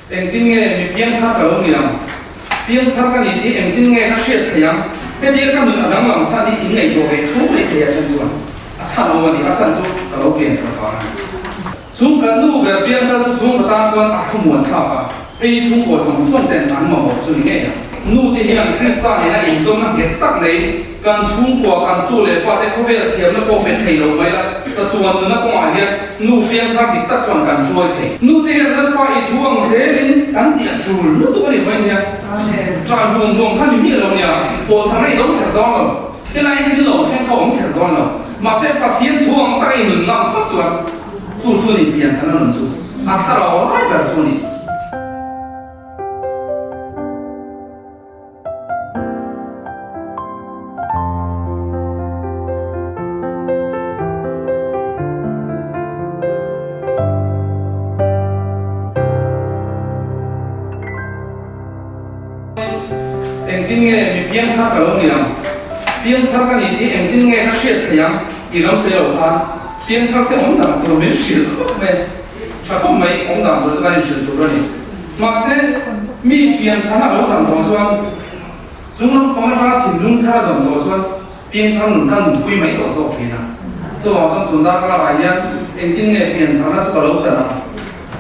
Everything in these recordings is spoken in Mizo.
Engtin nge mi piangthar ka lo ni ang? Piangthar ka ni tih engtin nge ka hriat theih ang? Hetia ka nun a danglam chhan hi in ngaihtuah ve tho mai thei a then chuan a chhan awm a ni, a chhan chu ka lo pianthar vang a ni. Chung kan nu ber piangthar chu chhungkaw tan chuan a thlamuan thlak a, hei chhungkaw zawng zawng ten an mamawh chu ni ngei ang. Nu te hian Krista nena inzawmna nghet tak nei Kan chhungkua, kan tu leh fate khawvel thiamna pawh pe thei lo mai la, chatuan nuna kawngah hian nu piangthar dik tak chuan kan hruai thei. Nu te hian Lalpa i thu ang zelin kan tih a tul lutuk a ni mai nia. Ṭah hmuam hmuam kha ni miah lo nia, pawhthar a i dawng kher dawn lo, helai thil lo thleng kha awm kher dawn lo. Mahse Pathian thu ang taka i nun ngam phawt chuan chu chu ni pianthar na nun chu a thlarau lai ber chu a ni. Engtin nge mi piangthar ka lo ni ang? Piangthar ka ni tih engtin nge ka hriat theih ang? Tih lo sawi lo khan piangthar te awm dan tur min hrilh khawp mai. Tha khawp mai, awm dan tur chu kan inhrilh tur a ni. Mahse, mi pianthar a lo chan tawh chuan, chung lampang atanga thinlung thar a dawm tawh chuan pianthar nun kha nunpui mai tawh zawk thin a. Chuvang chuan tun dar karah hian engtin nge piantharna chu ka lo chan ang?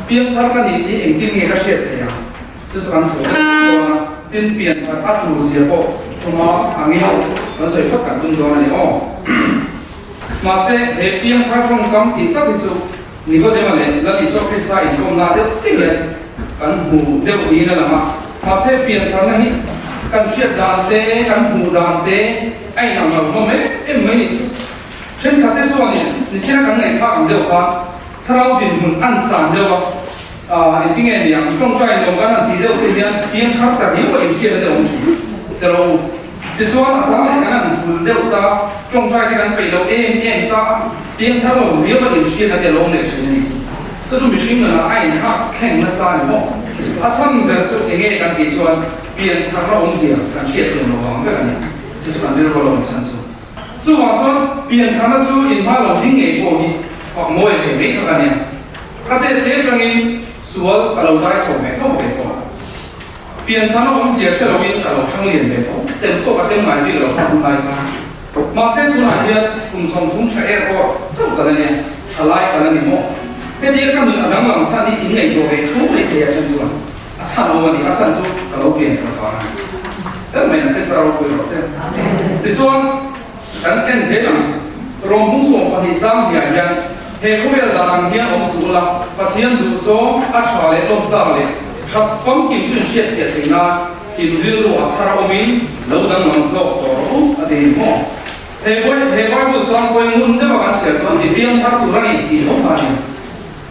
Pianthar ka nih tih engtin nge ka hriat theih ang? Chu chu kan thu vek dawn a, tin pianthar a tur zia pawh thuma angin kan sawi phawt kan tum dawn a ni aw. Mahse, he piangthar tawngkam tih tak hi chu Nikodema leh Lal Isua Krista inkawmna deuh chiah hian kan hmu deuh niin a lang a. Mahse, piantharna hi kan hriat dan te, kan hmuh dan te a inang lo hlawm em em mai nih chu. Thenkhatte chuanin nichina kan ngaihthlak ang deuh khan thlarau dinhmun an san deuh a, aah engtinge niang tawngtai nuam kan han tih deuh te hian piangthar ta riau a inhriatna te a awm thin te lo u. Tichuan a chang leh kan han hul deuh ta, tawngtai te kan peih lo em em ta a, piangthar lo riau a inhriatna te a lo awm leh thin a ni chu. Chu chu mihring nunah a inthlak thleng nasa a ni maw? A chhan ber chu eng nge kan tih chuan piantharna awmzia kan hriat thiam lo vang vek a ni. Chu chu kan rilru a lo awm chhan chu. Chuvang chuan piantharna chu inhma lo ding ngei pawh hi fak mawi ve mai tak a nia. Ka chet te atangin sual ka lo dai chho ve tho ve tawh a. Piantharna awmzia hre loin ka lo thlang lian ve tho. Tel pawh ka tel ngai bik lo kha hun lai kha. Mahse tunah hian kum 30 tha er awr chauh ka la nia, tha lai ka la ni maw? Hetia ka nun a danglam chhan hi in ngaihtuah ve tho mai thei a then chuan a chhan awm a ni, a chhan chu ka lo pianthar vang a ni. Ber mai na Krista ropui rawh se. Tichuan kan en zel ang, Rawng 12 chang hniah hian he khawvel dan ang hian awm suh ula, Pathian duh zawng a tha leh lawmtlak leh that famkim chu inhriat fiah thei nan in rilru a thar awmin lo danglam zawk tawh rawh u a ti ni maw? He he Bible chuan kawi ngun deuha kan chhiar chuan i piang thar tur a ni tih ho kha a ni.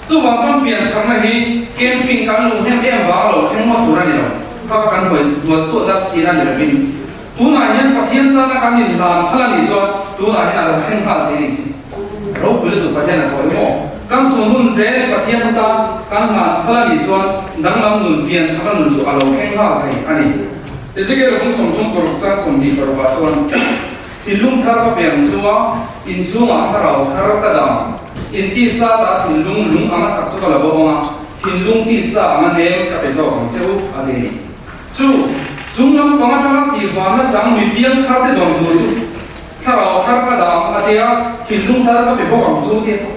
Chuvang chuan pian tharna hi camping kan luh hnem em vang lo thleng maw tur a ni lo. Kha kha kan huai hnual suah dat tihna ni lovin tunah hian Pathian tana kan inhlan phal a nih chuan tunah hian a lo thleng nghal thei a ni chi. Ropui lutuk Pathian a thaw hi maw? Kan tun hun zel Pathian tan kan hlan phal a nih chuan danglam nun pian tharna nun chu a lo thleng nghal thei a ni. Ezekiel bung 36 chang 26 ah chuan thinlung thar ka pe ang chu a, inchhungah thlarau thar ka dah ang. In tisa ta thinlung lung anga sak chu ka la bo ang a, thinlung tisa anga nem ka pe zawk ang che u, a ti a ni. Chu, chung lampang atanga tihvanna chang mi piang thar te dawn tur chu thlarau thar ka dah ang a ti a, thinlung thar ka pe bawk ang chu ti a.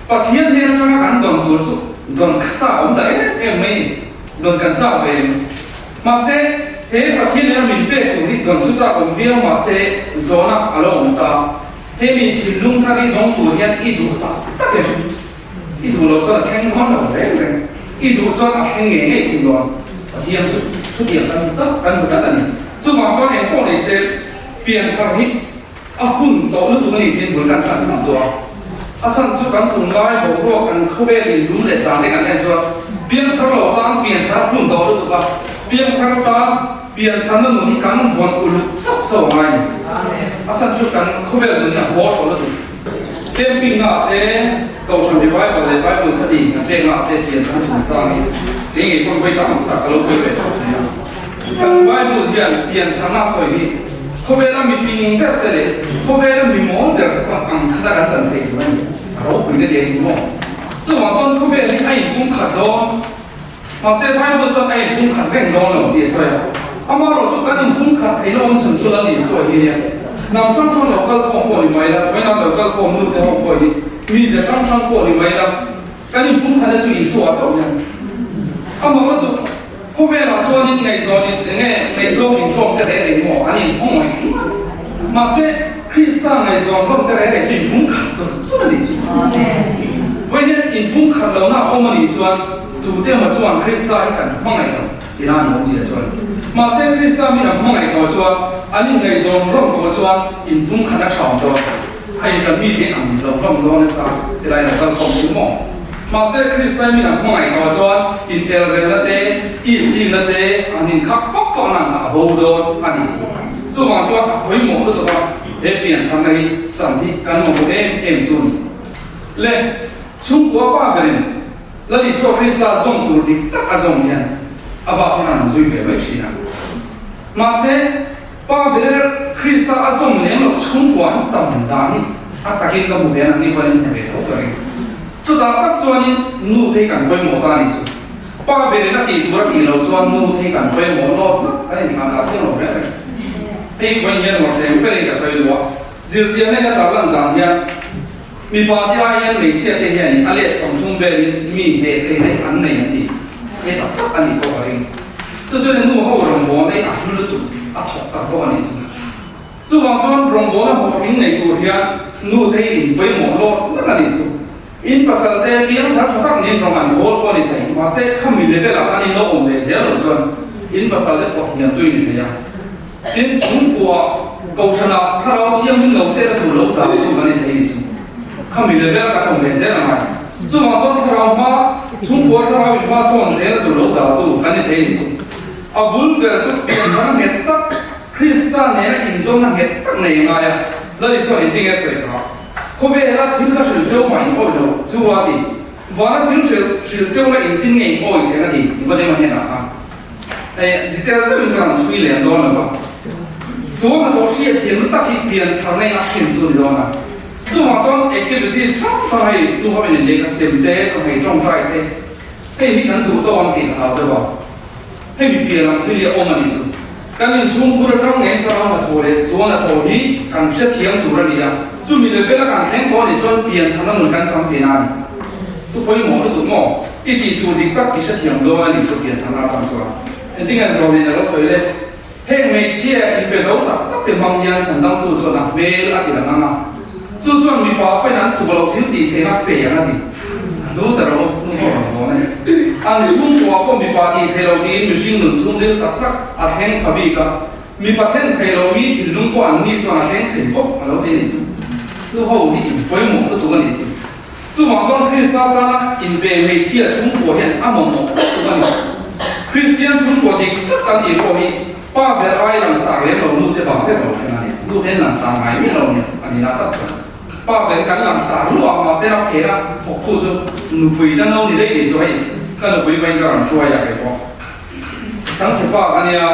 Pathian hnen atanga kan dawn tur chu dawn kha chak awm ta em em mai a ni. Dawn kan chak ve em? Mahse, he Pathian nena min pek tur hi dawn chu chak awm viau mahse zawhna a lo awm ta. Hemi thinlung thar hi dawng tur hian i duh tak tak em? I duh loh chuan a thleng dawn lo reng reng. I duh chuan a thleng ngei ngei thung dawn. Pathian chu thutiang kan hmu tak kan hmu tlat a ni. Chuvang chuan engpawh nei se pian thar hi a hun tawh lutuk a ni tiin bul kan tan hman duh a. A chhan chu kan tunlai boruak kan khawvel in dum leh dan te kan en chuan pian thar lo tan pian thar hun tawh lutuk a. Pian thar tan pian tharna nun hi kan vawn uluk chauh chauh a ngai a ni. A chhan chu kan khawvel nun hi a haw tawh lutuk. Camping na ah te Kohhran Revival leh Bible Study kan pek na ah te chian kan chungchang hi kei ngei pawn vawi tam tak ka lo sawi ve tawh thin a. Kan Bible hian pian tharna a sawi hi khawvela mi fing ber te leh khawvela mi mawl ber te chuan ang khata kan chan theih tur a ni. A ropui te ti a ni maw? Chuvang chuan khawvel hi a inpumkhat dawn. Mahse Bible chuan a inpumkhat reng dawn lo tih a sawi a. Amaherawhchu kan inpumkhat theihna awm chhun chu Lal Isua hi nia. Hnam hrang hrang lo kal khawm pawh ni mai la, vawiinah lo kal khawm nu te ho pawh hi mize hrang hrang pawh ni mai la, kan inpumkhatna chu Isua chauh hian amah la duh. Khawvelah chuanin ngaihzawn in enge ngaihzawng inṭawm te reh reng maw an inhawng mai ringawt. Mahse, Krista ngaihzawn rawn te reh reh chu inpumkhat tur tur a nih chu. Vawiin inpumkhat lohna a awm a nih chuan tute emaw chuan Krista hi kan hmangaih lo tih na a ni awmzia chuan. Mahse, Krista min a hmangaih tawh chuan an inngaihzawn rawn tawh chuan inpumkhat a ṭha awm dawn. Hei kan mi zing ang lo hlawm dawn nasa ti lai lo kal khawm chu maw? Mahse Krista min a hmangaih tawh chuan intelrelna te, isingna te an inkhak fak fak nan a bo dawn a nih chu. Chuvang chuan a pawimawh lutuk a, he piantharna hi chan hi kan mamawh em em chu a ni. Le, chhungkua pa berin Lal Isua Krista zawm tur dik tak a zawm hian a bak hian a han zui ve mai thin a. Mahse, Pa ber Krista a zawm lem loh chhungkua an tam dan hi a takin ka hmu ve a, nangni pawhin in hne ve tho chuan in. Chutah tak chuanin nu thei kan pawimawh ta a ni chu. Pa berin a tih tur a tih loh chuan nu thei kan pawimawh lawt lawt an inthlan dah thiang lo reng reng. Hei pawhin hian Mawrhleng berin ka sawi duh a, zirchian nen a tarlan dan hian mipa te ai hian hmeichhia te hianin a let 30 velin mi hneh theihna hi an nei an ti. Hei tak tak a nih pawh ka ring. Chu chuan nu ho rawngbâwl hi a hlu lutuk, a thawk chak bawk a nih chu. Chuvang chuan rawngbâwl a hlawhtling nei tur hian nu te hi in pawimawh lawt lawt a nih chu. In pasal te piang thar tha tak niin rawng an bawl pawh a ni thei, mahse khami level ah khan in lo awm ve zel loh chuan in pasal te pawh hniam tui a ni thei a. Tin, chhungkua Kohhran ah thlarau thianghlim lo chet a tur lo dah tu kan ni thei a nih chu. Khami level ah kan awm ve zel a ngai. Chuvang chuan thlarau hma, chhungkua thlarau in hma sawn zel a tur lo dah tu kan ni thei a nih chu. A bul ber chu pianthar nghet tak, Krista nena inzawmna nghet tak nei a ngai a. Lal Isuan engtin nge sawi kha? Khawvela thil ka hrilh cheu mah in awih lo chu a ti. Vana thil hrilh hrilh cheu la engtin nge in awih thei a ti Nikodema hnenah khan. Hei detail deuhin ka rawn chhui lem dawn lo va, sual hnathawh hriat thiam tak hi pian tharna in a hrin chu a ni dawn a. Chuvang chuan activities hrang hrang hei nu ho in lehkha sem te, chawhmei tawngtai te, hei hi kan duh tawk ang tih ka hlau deuh a. Hei mi pian ang thil hi a awm a nih chu. Kan inchhungkhur atang ngei thlarau hnathawh leh sual hnathawh hi kan hrethiam tur a ni a, chumi level a kan thleng tawh a nih chuan pian tharna nun kan chang tihna a ni. Thu pawimawh lutuk maw? I tih tur dik tak i hrethiam dawn a nih chu pian tharna atang chuan. Engtin an zawh nen a lo sawi le? Heng hmeichhia inpe zo tak tak te hmang hian chhandamtu chuan a hmel a ti lang ang a, chu chuan mipa pawhin an tluk loh thil tih theihna pe ang a ti. A hnu ta ro, nu pawh rawn hawn a ni. An chhungkua pawh mipa tih theih loh tiin mihring nun chhungril tak tak a thleng pha bik a, mipa thlen theih loh mi thinlung pawh an ni chuan a thleng thei bawk a lo ti a nih chu. Nu ho hi inpawimawh lutuk a nih chu. Chuvang chuan Krista tana inpe hmeichhia chhungkua hian a mamawh lutuk a ni. Kristian chhungkua dik tak kan tih pawh hi pa ber ai langsar lem lo nu te vang vek lo thleng a ni. Nu te an langsar ngai miah lo nia a ni lah tak chuan. Pa ber kan langsar luah mahse a phena thawktu chu nupui na no ni daih ni chu hei ka nupui vawiin ka rawn hruai a kei pawh. Thangchhe pa ka nia,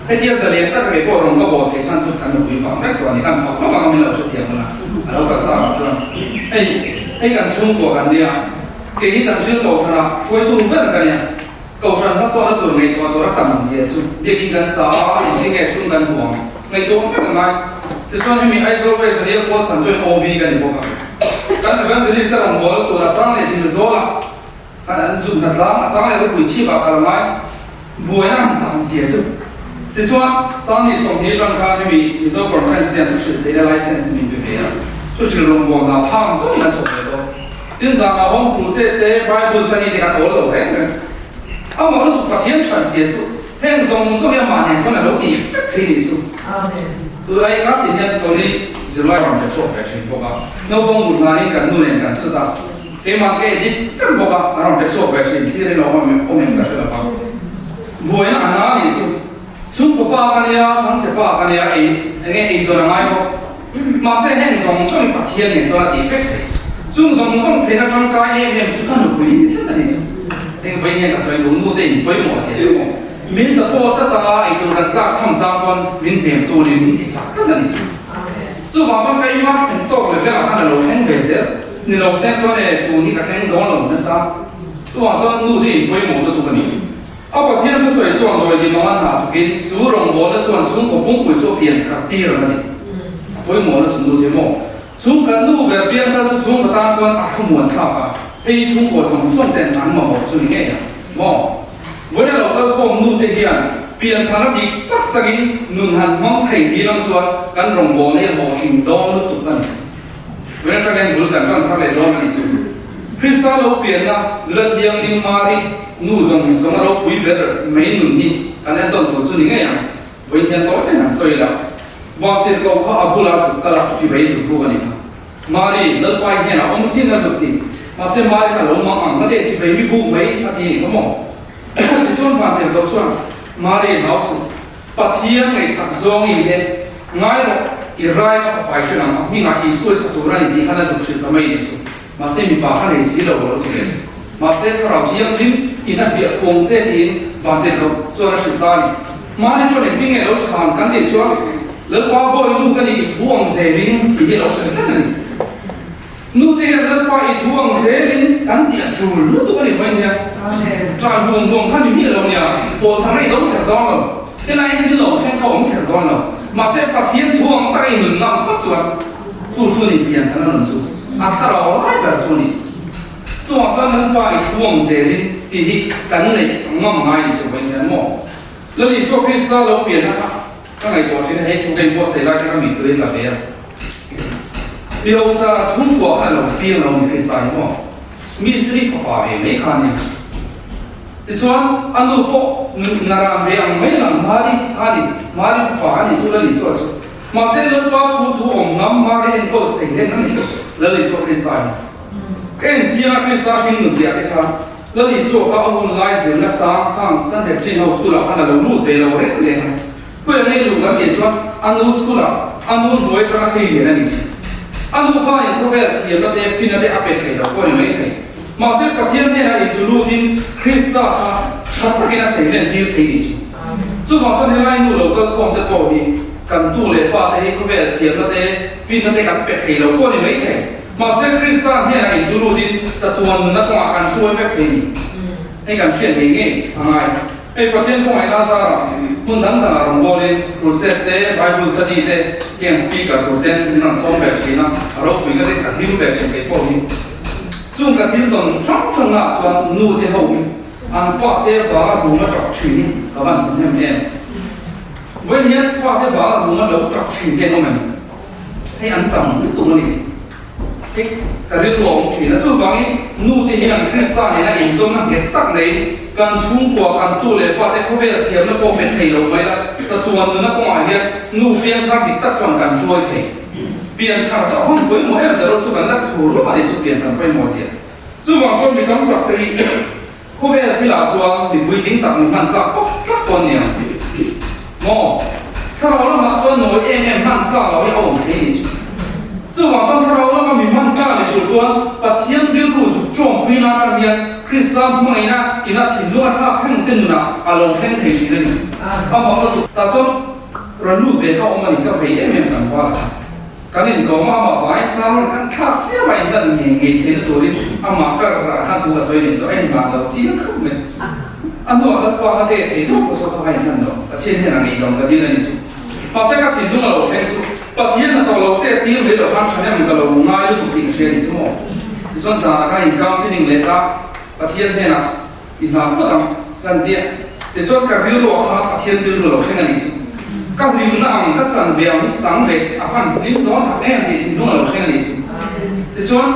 hetia zalian tak rei pawh rawn ka bawh theih chhan chu kan nupui vang vek chuan i kan fak vak ang a min lo hrethiam hun a, a lo kal tak ah chuan hei hei kan chhungkua kan nia, kei hi kan thil kohhran ah hruaitu ber ka nia, kohhran hmasawnna tur ngaihtuah tur a tam zia chu biakin kan sa a, engtin nge sum kan hmu ang ngaihtuah vek a ngai, tichuan hemi Aizawl West a nia pawl chhan chuan OB ka ni bawk a, kan Evangelist a rawn bawl tur a chang leh dil zawl ah. An zuk hna tlang a chang leh ropui chhip ah kal ngai buaina han tam zia chu. Tichuan, Sangni 20 atang khan hemi Mizo Conference hian thu hrilh theihna license min pe ve a, thu hrilh rawngbawlna phang tawkin an thawk ve bawk. Tin, zanah home crusade te, Bible study te kan awl lo reng reng. Amah lutuk Pathian that zia chu heng zawng zawng hi amah nen chuan a lo tih vek thei nih chu. Tunlai kar tin hian Tony zirlai rawn pe chhuak ve thin bawk a, naupang mut hlanin kan nu nen kan sut a. Keimah ka edit vek bawk a, a rawn pe chhuak ve thin, thlir in awm awm em ka hre lo va. Buaina a na nih chu, chhungkaw pa ka nia, chhangchhe pa ka nia, ei enge ei zawn a ngai bawk. Mahse heng zawng zawng hi Pathian nen chuan a tih vek thei. Chung zawng zawng phen a tangkai em em chu ka nupui hi tlat a ni chu. Heng vawiin hian ka sawi duh nu te in pawimawh thei chu maw. Min support tlat a, eitur kan tlak chham chang pawn min hnem turin min ti chak tlat a ni chu. Chuvang chuan ka ima thleng tawk level ah khan a lo thleng ve zel. Ni lo se chuan e, tun hi ka thleng dawn lo nasa. Chuvang chuan nu te in pawimawh lutuk a ni. A Pathian thusawi chuan dawidim anga hna thawkin chu rawngbawlna chuan chhungkaw pumpuih chu a pian khat tir a ni. A pawimawh lutuk nu te maw? Chhungkhat nu ber piangthar chu chhungkaw tan chuan a thlamuan thlak a, hei chhungkaw zawng zawng ten an mamawh chu ni ngei ang maw? Vawiin a lo kal khawm nu te hian pianthar a dik tak changin nun han hmang thei ni lang chuan kan rawngbawlna hi a hlawhtling dawn lutuk a ni. Vawiin atang hian bul kan tan thar leh dawn a nih chu. Krista lo pianna nula thianghlim Mari nu zawng zawng a ropui ber mai nun hi kan entawn tur chu ni ngei ang. Vawiin hian tawi ten han sawi ila, Vantirhkoh kha a bula zuk kal a, chibai zuk ruk a ni kha. Mari, Lalpai hnenah awm sin a zuk ti. Mahse Mari kha lo mang ang, Mate, chibai mi buk mai a ti a ni kha maw? Tichuan Vantirhkoh chuan, Mari, hlau suh. Pathian ngaihsak zawng i ni e. Ngai rawh, i rai ka fapa i hre ang, a hmingah Isua i sa tur a ni tih khan a zuk hrilh ta mai nih chu. Mahse mipa kha nei si lo lo ti ve. Mahse Thlarau Thianghlim in a hliah kawng che tiin Vantirhkoh chuan a hrilh ta a ni. Mahni chuan engtin nge lo chhan kan tih chuan Lalpa bawi nu ka ni i thu ang zelin tih hi a lo sawi tlat a ni. Nu te hian Lalpa i thu ang zelin kan tih a tul lutuk a ni mai nia. Ṭah buang buang kha ni miah lo nia, pawh thar a i do kher dawn lo. Helai thil lo thleng kha awm kher dawn lo. Mahse Pathian thu ang taka i nun ngam phawt chuan chu chu ni pianthar a nun chu a thlarau lai ber chu a ni. Chuvang chuan Lalpa i thu ang zelin tih hi kan neih ngam ngai ni chu vawiin hian maw? Lal Isua Krista lo pianna kha ka ngaihtuah thin a, hei thu ka inbuatsaih lai te kha mittui a tla ve a. Pirosa chhungkua kha a lo piang lo ni Krista hi maw? Mistiri fapa ve mai kha a nia. Tichuan, a nu pawh naran ve ang mai lang Mari a ni, Mari fapa a ni chu Lal Isua chu. Mahse, Lalpa thu thu awm ngam Mari enkawl sei hlek a ni chu Lal Isua Krista hi. Ka en chiang a Krista hring nun tih ah te khan Lal Isua kha a hun lai zirna sang khang Sanhedrin ho school ah khan a lo lut ve lo reng reng a. Khawi ang ei luh kan tih chuan a nu school ah a nu hnuai atanga sei lian a ni. A nu khanin khawvel thiamna te fina te a pe thei lo pawh a ni mai thei. Mahse Pathian hnenah intulut-in Krista kha tha takin a seilen tir thei nih chu. Chuvang chuan helai nu lo kal khawm te pawh hi kan tu leh fa te hi khawvel thiamna te, finna te kan pe thei lo pawh a ni mai thei. Mahse Krista hnenah intulut-in chatuan nunna kawngah kan hruai vek thei ni. Hei kan hriat ngei ngei a ngai. Hei Pathian khawngaihna zarah hmun dang dangah rawn bawlin crusade te, Bible study te, heng speaker tur ten min rawn sawm ve thin a, a ropui ka te ka hlim ve thin kei pawh hi. Chung ka thil tawn hrang hrang naah chuan nu te ho hi an fate vanga ruma tap thin hi ka van hmu hnem em. Vawiin hian fate vanga ruma lo tap thin te an awm em? Hei an tam lutuk a ni. Hei ka rilru a awm thin a, chuvangin nu te hian Krista nena inzawmna nghet tak nei kan chhungkua, kan tu leh fate khawvel thiamna pawh pe thei lo mai la, chatuan nuna kawngah hian nu piangthar dik tak chuan kan hruai thei. Pianthar chu a hman pawimawh em tawh lo chu kan la thur lawk a ni chu pianthar pawimawh zia. Chuvang chuan mi tam tak te hi khawvel thilah chuan mi puitling tak mi hman tlak pawp tlak pawh an ni ang maw? Thlarau lamah chuan nawi em em hman tlak loh hi a awm thei ni chu. Chuvang chuan thlarau lama mi hman tlak ni tur chuan Pathian rilru zuk tawngpui na atang hian Krista hmangaihna ina thinlung a thlak thleng te nunah a lo thleng thei thin a ni. Amah ka tuk tah chuan Rawn lut ve kha awm a ni, ka vei em em kan val a. Kan inkawm a, amah vangin chuan rawn kan thlak chiam a, inlan ngei ngei theihna turin amah kar rah khan thu ka sawi nih chu a inlan lo chiang khawp mai. A hnuah Lalpa a te thei zawk pawh saw kha a inlan lo, Pathian hian a ngei dawm ka dil a ni chu. Mahse ka thinlung a lo thleng chu Pathian a tawh lo che tir mai loh khan thahnem ka lo ngai lutuk tih ka hria nih chu maw. Tichuan zanah khan in counselling leh ta Pathian hnenah I hna phawt ang, kan ti a. Tichuan ka rilru ah khan Pathian rilru lo thleng a nih chu. Ka hlimna ang, ka chan ve ang, chang ve se a van hlim dawn tak em tih thinlung a lo thleng a nih chu. Tichuan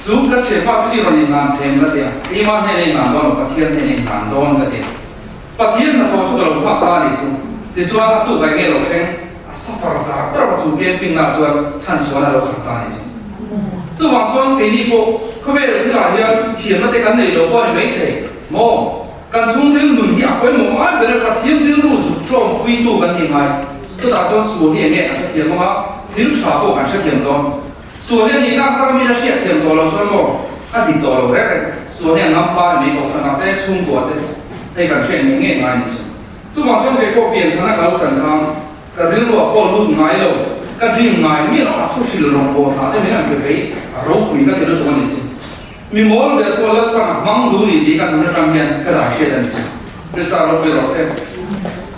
chu ka thianpa chu i rawn inhlan them ka ti a, keimah hnena inhlan dawn lo, Pathian hnena inhlan dawn ka ti a. Pathian hnathawh chu ka lo nghak ta a nih chu. Tichuan a tuk ah enge lo thleng, a suffer dar ber a chu camping na ah chuan chhanchhuahna a lo chak ta a nih chu. Chuvang chuan keini pawh khawvel thilah hian thiamna te kan nei lo pawh a ni maithei maw? Kan chhungril nun hi a pawimawh ngai ber a, Pathian rilru zuk tawngpuitu kan ni ngai. Chutah chuan sual hi enge kan hrethiam ang a, thil tha pawh kan hrethiam dawn. Sual hi a nihna ang taka min a hriatthiam tawh loh chuan maw a dik tawh lo reng reng. Sual hi a ngam pa ni mai kohhranah te, chhungkua te hei kan hriat ngei ngei ngai a nih chu. Chuvang chuan kei pawh pianthana ka lo chan khan Ka rilru ah pawh lut ngai lo, ka dream ngai miah lo, a thu hrilh rawng bawr hna te min an pe vei, a ropui ka ti lutuk a nih chu. Mi mawl ber pawh Lalpan a hmang duh ni tih ka nun atang hian ka dah hriat a nih chu. Krista ropui. ropui rawh se.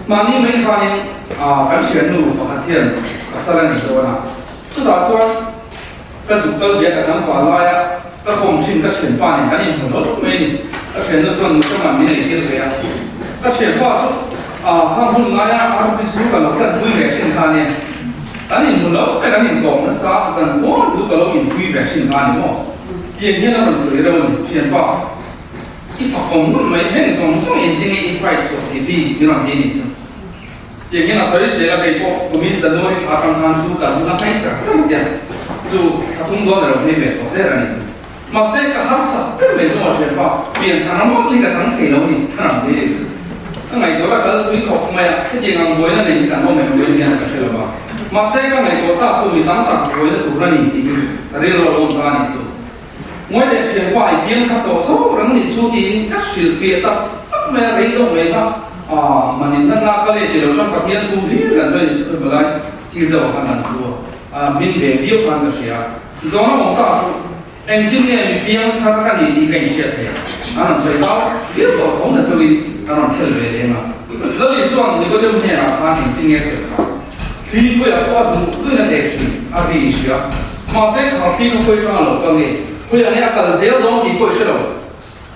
Mahni mai khanin kan hriatnu pakhat hian pasal a nei dawn a, chutah chuan ka zuk kal ve a ka tlangval laia ka kawm thin ka thianpa nen kan inhmu lo tawp mai a ni. Ka thiannu chuan Muchawma'n min ei tir ve a, ka thianpa chu khang hun ngaia arpi zu ka lo tlanpui ve thin kha ania, kan inhmu lo mai kan inkawm nasa zan kual zu ka lo inpui ve thin kha a ni maw? Tiang hian a rawn sawi reuh a ni thianpa. I fakawm ngawt mai, heng zawng zawng engtin nge i fight chhuah tih hi min rawn ti a nih chu. Tiang hian a sawi zel a, kei pawh kumin January thla atang khan chu ka la hmei char char tia, chu thla thum dawn ero hmei ve tawh der a nih chu. Mahse ka harsat ber mai chu maw thianpa, pian thar mawlh hi ka chang thei lo a ni, ka rawn ti a nih chu. Ka ngaihtuah ka kal tui khawp mai a, hetiang ang buaina nei hi kan awm em buaina hian ka hre lo va. Mahse ka ngaihtuah tak chu mi tam tak buaina tur a ni tih hi rilru a lo awm ta a nih chu. Ngawi leh thianpa i piang kha tawh zawk reng nih chu tiin ka hrilh fiah tak tak mai a, rei deuh mai kha manin natna ka let ti lo chuan Pathian thu hlir kan sawi nih chu ka hmu lai sir deuh ah khan an thu a, min ve viau khan ka hria. Zawhna awm ta chu engtin nge mi piang thar ka ni tih ka inhriat thei a, an rawn sawi zau viau tawh tho na chauhin ka rawn khel ve leng a. Lali chuan Nikodem hnenah khan engtin nge sawi kha? Thli puiah pawh a duh duhin a teh thin a ri i hria. Mahse, kha thli kha khawi atanga lo kal nge? Khawiah nge a kal zel dawn tih pawh i hre lo.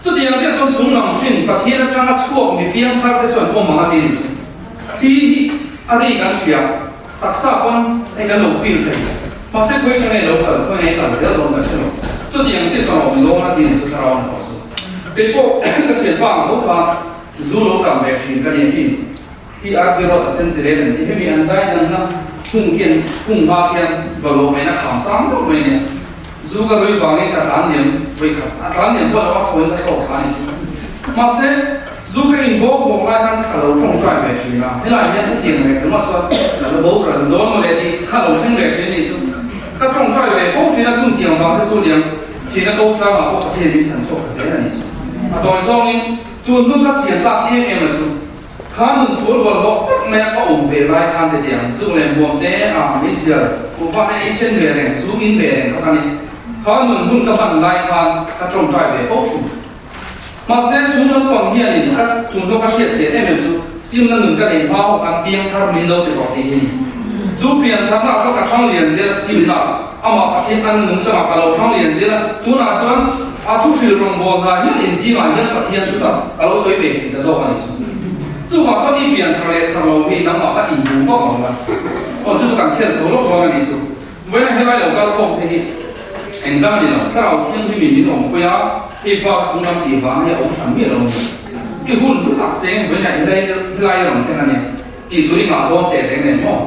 Chutiang chiah chuan chung lam hrin Pathian atanga chhuak mi piang thar te chuan awm ang a ti ni chu. Thli hi a ri kan hria, taksa pawn hei kan lo feel thei. Mahse, khawi atanga nge lo kal, khawi nge kal zel dawn kan hre lo. Chutiang chiah chuan a awm dawn a ti ni chu thlarau an tawh chu. Kei pawh ka thianpa ang tho kha zu lo kang ve thin ka ni a hin. Hi RP Road a sen chi rel an ti. Hemi an dai danna hung hian hung hma khian bawlhhlawh mai na kham sang deuh mai nia. Zu ka rui vangin ka tlan liam vawi khat. A tlan liam pawh lo a thawiin ka thlawk thla a nih chu. Mahse, zu ka in bawk bawk lai khan ka lo tawngtai ve thin a. Helai hian hetiang rek ringawt chuan ka la boral dawn maw le tih kha lo thleng ve thin a nih chu. Ka tawngtai ve fo thin a, chungtiang vang te chu liam thihna ko tlangah pawh Pathian min chhan chhuak ta zel a nih chu. A tawi zawngin tun hnu ka chian tak em em a chu. Kha nun sual bawlhhlawh tak mai a ka awm ve lai khan te tiang zuk leh hmuam te a meizial kuhva te ei sen ve reng zu in ve reng kha ka ni. Kha nun hun ka hman lai khan ka tawngtai ve fo thin. Mahse chung lampang hianin ka tunhnu ka hriat chian em em chu simna nun ka nei hma ho khan piangthar min lo ti tawh tih hi ni. Chu piangtharna ah chuan ka thang lian zel a simna amah Pathian an nung changah ka lo thang lian zel a tunah chuan A thu hrilh rawngbâwl hna hian inzîngah hian Pathian chu chak a lo sawi ve thin ta zawk a ni chu. Chuvang chuan i pian thar leh thar lo hi nangmah kha inhmu vak ang la. Aw chu chu kan khel chho lawk dawn a ni chu. Vawiin helai lo kal khawm te hi eng dang a ni lo. Thlarau Thianghlimin min awmpui a, hei bak chunglam tih vang hi a awm hran miah lo a ni. I hun lu tak seng vawiin helai rawn thleng a nia tih tur i ngah dawn teh reng nen maw?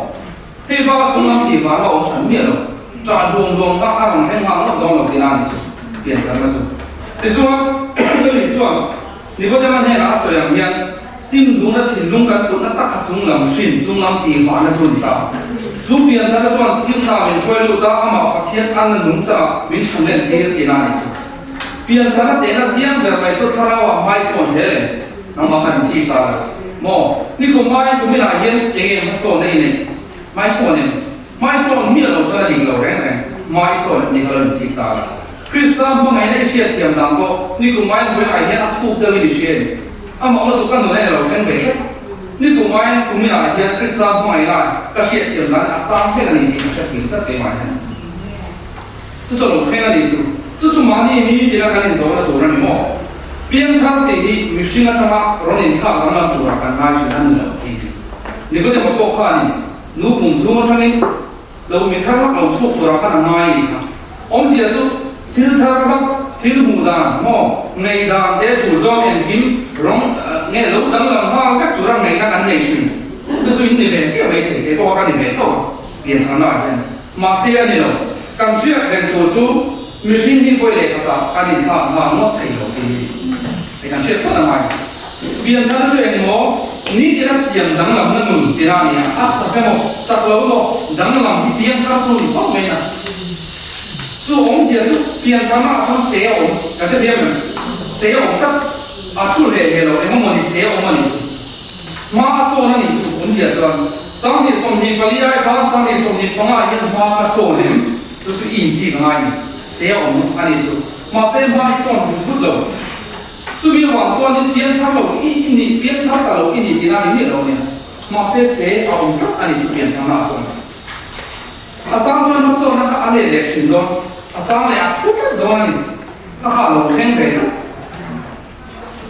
Hei bak chunglam tih vang a awm hran miah lo. Ṭah duang duang kha a rawn thleng nghal ngawt dawn lo tih a ni chu piantharna chu. Tichuan, Lily chuan Nikodema hnenah a sawi ang hian sim duhna thinlung kan putna tak kha chunglam hrin chunglam tih vahna chu a ni ta. Chu piantharna chuan simna min hruai lut a, amah Pathian anna nungchangah min ṭhahnem tir tihna a ni chu. Piantharna tehna chiang ber mai chu thlarauah hmaisawn zel em? Nangmah khan inchhip ta lo maw? Nikum hmain kuminah hian enge hmasawnna i neih? Hmaisawn em? Hmaisawn miah lo chuan a dik lo reng reng. Hmaisawn em ni ka lo inchhip ta lo. Krista hmangaihna i hriatthiam dan pawh nikum hmain vawiinah hian a thuk deuhin i hria em? Amah lutuk ka nun a lo thleng ve tlat. Nikum hmain kuminah hian Krista hmangaihna ka hriatthiam dan a sang hlek a ni tih ka hrethiam tlat keimah hian. Chu chu lo thleng a ni chu. Chu chu mahni ni tina kan inzawhna tur a ni maw? Piangthar tih hi mihring atanga rawn inthlak danglam turah kan ngai thin a ni lo tih hi. Nikodema pawh khanin nu pum chhung atangin lo mi thar vak lo chhuak turah khan a ngai a ni kha. Awmzia chu thil thar vak, thil hmuh dan maw, ngaih dan te duh zawng engkim rawng nge lo danglam nghal vek tura ngaihna kan nei thin. Chu chu in ni ve chiah mai thei, kei pawh kha ka ni ve tho a piantharna ah hian. Mahse a ni lo. Kan hriat reng tur chu mihring hi vawi leh khatah kan inthlak nghal ngawt thei lo tih hi hei kan hriat phawt a ngai. Pianthar chu eng maw? Nitin a siam danglamna nun tih a ni a, a chak emaw chak lo emaw danglam hi pianthar chu a ni phawt mai na. Chu awmzia chu piantharna ah chuan che a awm, kan hre thiam em? Che a awm tlat, a thu hleh hleh lo eng emaw ni che a awm a nih chu. Hma a sawn a nih chu awmzia chuan 2024 ai khan 2025 ah hian hma ka sawn em? Chu chu i inchik a ngai ni. Che a awm a nih chu. Mahse hma i sawn vut vut lo. Chumi avang chuanin pianthar lo i ni, pianthar ta lo i ni tihna ni miah lo nia. Mahse te a awm tlat a ni chu pianthar naah chuan. A chang chuan hmasawnna kha a let leh thin dawn, a chang leh a thu tlat dawn a ni. Kha kha a lo thleng ve tlat.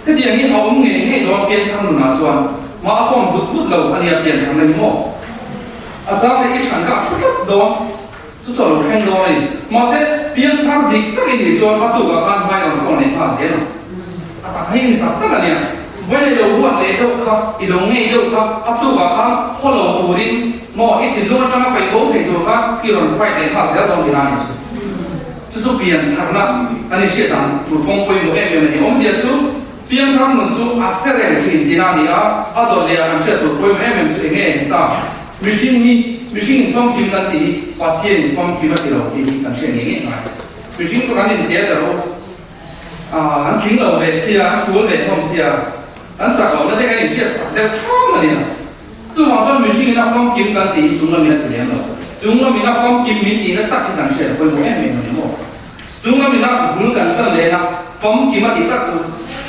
Hetiang hi a awm ngei ngei dawn pianthar nunah chuan mah a sawm vut vut lo a nia pianthar na hi maw? A chang leh i than kha a thu tlat dawn, chu chu a lo thleng dawn a ni. Mahse, pianthar dik tak i nih chuan a tukah khan hmai rawn sawn leh nghal zel ang. A tak hi ni tak tak a nia. Vawi lo huat leh deuh kha, i lo ngei deuh kha a tukah khan khaw lo turin maw i thinlung atanga paih bo thei tur kha i rawn fight leh nghal zel dawn tihna a ni chu. Chu chu pian tharna kan inhriat dan tur kawng pawimawh em em a ni. Awmzia chu pianthar nun chu a se reng thin tihna a ni a, a dawt leh a kan hriat tur pawimawh em em chu eng nge ni ta? Mihring hi mihring infamkim kan tih hi Pathian infamkim a ti lo tih hi kan hriat ngei ngei ngai. Mihring chu kan intia ta rawh u, an tling lo ve sia, an sual ve hlawm sia, an chak lohna te kan inhriat sak deuh ṭham a nia. Chuvang chuan mihringin a famkim kan tih hi chung lamin a ti lem lo. Chung lamin a famkim min tihna tak hi kan hriat a pawimawh em em a ni maw? Chung lamin a bul kan chan lehna famkim a tih tak chu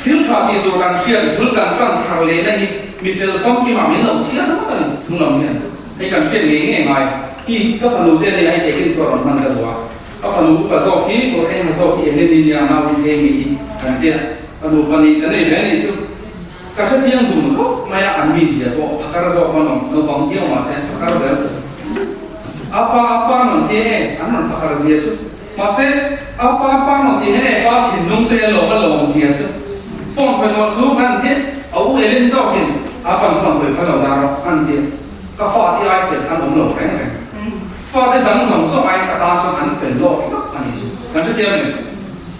thil tha tih tur kan hriat bul kan chan thar lehna hi mi fel famkimah min lo chhiar ringawt a ni. Chung lam hian hei kan hriat ngei ngei ngai hi ka fanu te nia hei tehkhin chu a rawn hman ka duh a. Ka fanu upa zawk hi kawr eng ha zawk hi eng nge ni nia nau hi tlem i kan tia. Fanu pahnih ka nei ve anih chu ka hrethiang dun khawp mai a, an mi zia pawh a kar zawk pawn awm naupang viau mahse a kar ber chu a pa a pa nawn ti e an rawn pakar zia chu mahse a pa a pa nawn ti hian e pa thinlung che lawm a lawm zia chu phone khawi nuah chu an ti a u Ellen zawkin a pan phone khawi kha lo dar rawh an ti ka fa ti ai fel an awm lo reng reng. Fate dang zawng zawng aiin ka tan chuan an fel lawk tak a ni chu. Kan hrethiam em?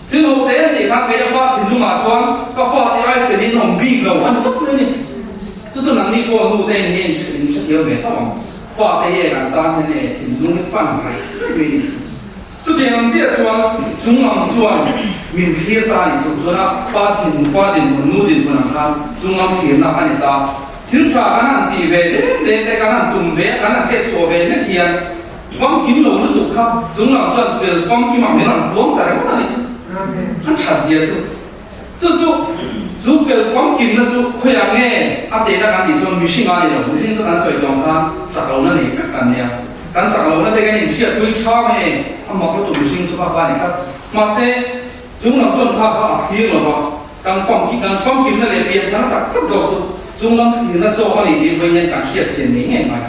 Thil ho te tih khan kei a pa thinlungah chuan ka fate ai felin awm bik lo a ni tawp mai a ni. Chu chu nangni pawh nu te in nge in hrethiam ve tawp ang. Fate hi an tan hian e thinlung hi pan rei rei mai a ni chu. Chutiang ang chiah chuan chung lam chuan min thlir ta a ni chu. Chuan a pa thin pa dinhmun nu dinhmun ang khan chung lam thlirna a ni ta. Thil tha kan han tih ve deng deng te, kan han tum ve a, kan han chet chhuah ve hlek hian famkim lo lutuk kha chung lam chuan fel famkim ah min rawn puang ta ringawt a ni chu. A that zia chu. Chu chu chu fel famkimna chu khawiah nge a tehna kan tih chuan mihring a ni lo. Mihring chu kan sawi tawng khan chak lohna nei vek kan nia. Kan chak lohna te kan inhriatpui tha nge a mak lutuk mihring chu kha kha a ni tlat. Mahse chung lam chuan kha kha a thlir lo va. Kan famkim kan famkimna leh pianthar tak tak zawk chu chunglam thlirna zawk a ni tih vawiin hian kan hriat chian ngei ngei mai.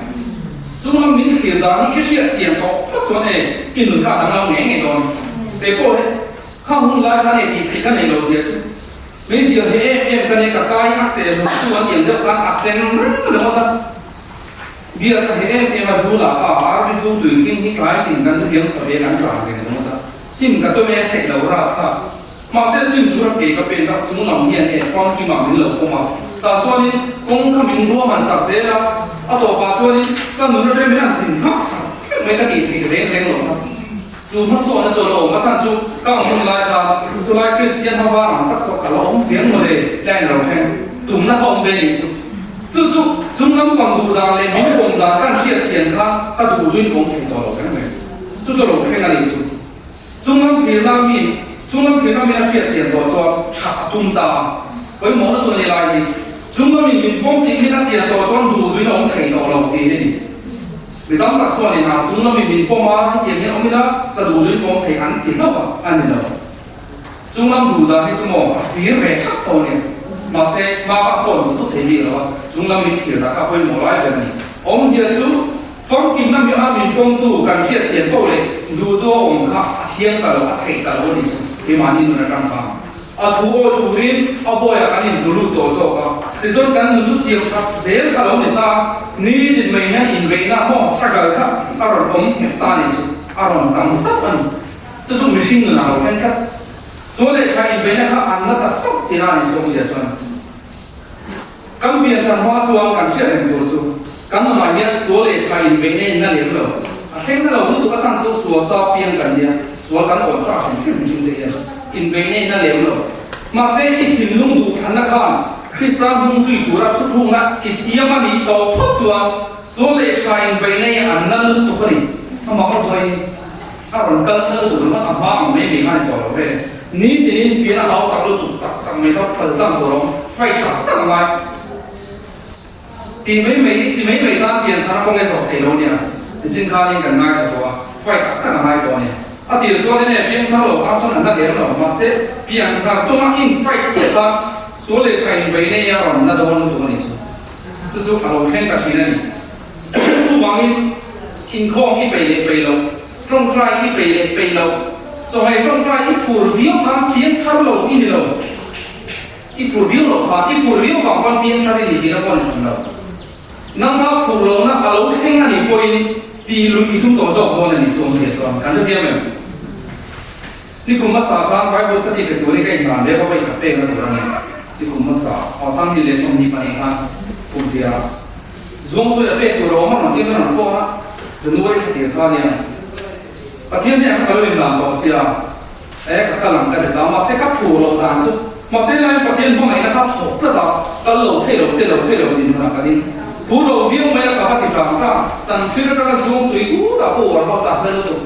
Chunglam min thlir dan hi i hriat chian tawh phawt chuan e i nun kha a danglam ngei ngei dawn. Kei pawh he khang hun lai khan e tih theih ka nei lo zia chu meizial he em em ka nei ka kai a seh hlum chu an tiang deuh khan a sen reng ringawt a. Biak ka he em em a zu lah kha arvi zu tui hling hi tlai tin kan thiam tha ve kan tlan reng ringawt a, sim ka tum e a theih loh rat kha. Mahse sim tur a ke ka pen tak chung lam hian e famkimah min lo pawm a, tah chuanin kawng kha min ruam han sak zel a, a tawpah chuanin ka nun atang min han zin hmak sak vek mai ka tih theih reng reng lo kha. Chu hmasawnna chu a lo awm a chhan chu ka ang hun lai kha chulai Kristian hma var ang tak chu ka lo awm viang mawle line lo thleng tumna kha awm ve nih chu. Chu chu chung lampang duh dan leh min pawm dan kan hriat chian kha ka duh luin awm thei tawh lo reng reng. Chu chu lo thleng a nih chu. Chung lam thlirna mi, chung lam thlirna min a hriat chian tawh chuan tha a tum ta a. Pawimawhna chu a ni lai hi. Chung lamin min pawm tih min a chian tawh chuan duh luin a awm thei tawh lo tih hi a ni. Mi tam tak chuanin a chung lamin min pawm a, hetiang hian awm ila ka duh luin ka awm thei an ti hlauh a, a ni lo. Chung lam duh dan hi chu maw a thlir ve thak tho a nia. Mahse, hma kha a sawn duh tawp thei bik lo a, chung lam min thlir dah kha pawimawh lai ber a ni. Awmzia chu famkimna mi a min pawmtu kan hriat thiam poh leh duh chu a awm kha a thiam ta lo, a theih ta lo a ni chu keimahni nun atang khan. A thu awi turin a bawiah kan inhmu lut tawh zawk a, tichuan kan nun chu siam that zel kha lo ni ta, ni din mai hian inbeihna maw struggle kha a rawn awm nghet ta a ni chu, a rawn tam zauh a ni. Chu chu mihring nunah lo thleng tlat. Chuan leh tha inbeihna kha an la ta sauh tih a ni chu awmzia chuan. Kan pian tan hma chuan kan hriat reng tur chu kan nunah hian sual leh tha inbeihna in na lem lo. A thleng na lo lutuk a chhan chu sual ta piang kan nia, sual kan awn ta hrim hrim mihring te hian inbeihna in na lem lo. Mahse i thinlung duh thlanna khan Krista hnung zui tura thuthlukna i siam a nih tawh phawt chuan Chaw leh tha in beihna hi an nal lutuk a ni. Amah ka buai a rawn kal nal lutuk ringawt a hma ang mai mai kha a ni tawh lo ve. Ni tinin pian a hau tak lutuk tak tak mai kha phal tlang tur a awm, fight tak tak a ngai. Ti mai mai, ti mai mai tan pian thar a kawng e zawh theih lo nia, nichin khanin kan ngaithla tawh a, fight tak tak a ngai tawh a ni. A tir chuan ine pian thar lo khan chuan an la lem lo, mahse pian thar tuma in fight chiah khan sual leh tha in vei nei a rawn la dawn lutuk a nih chu. Chu chu a lo thleng ta thin a ni. Chuvangin inkhawm i peih leh peih loh, tawngtai i peih leh peih loh, chawhmeh tawngtai i phur viau khan pian thar lo i ni lo. I phur viau loh kha, i phur viau vang pawn pian thar i ni tihna pawh a ni hran lo. Nangma phur lohna a lo thleng a nih pawhin tih luih i tum tawh zawk dawn a nih chu awmzia chuan kan hrethiam em? Nikum hmasa khan Bible study pe turin ka inhlan ve bawk a, i khat pek na tur a ni. Nikum hmasa, Awsang ni leh 22 khan kum hria Zuangsawi a pek tur a awm a rawn tir na rawn pawh a, January thla tir kha nia. Pathian hian ka lo inhlan tawh sia, e ka kal ang ka ti ta, mahse ka phur loh dan chu Mahse laiin Pathian hmangaihna kha thawk tlat a, kal lo thei lo che lo thei lo dinhmunah ka ding. Phur lo viau mai a ka va ti hrang hrang, tan thil atanga zuang tui kutah pawh uar hawt a hmel lutuk.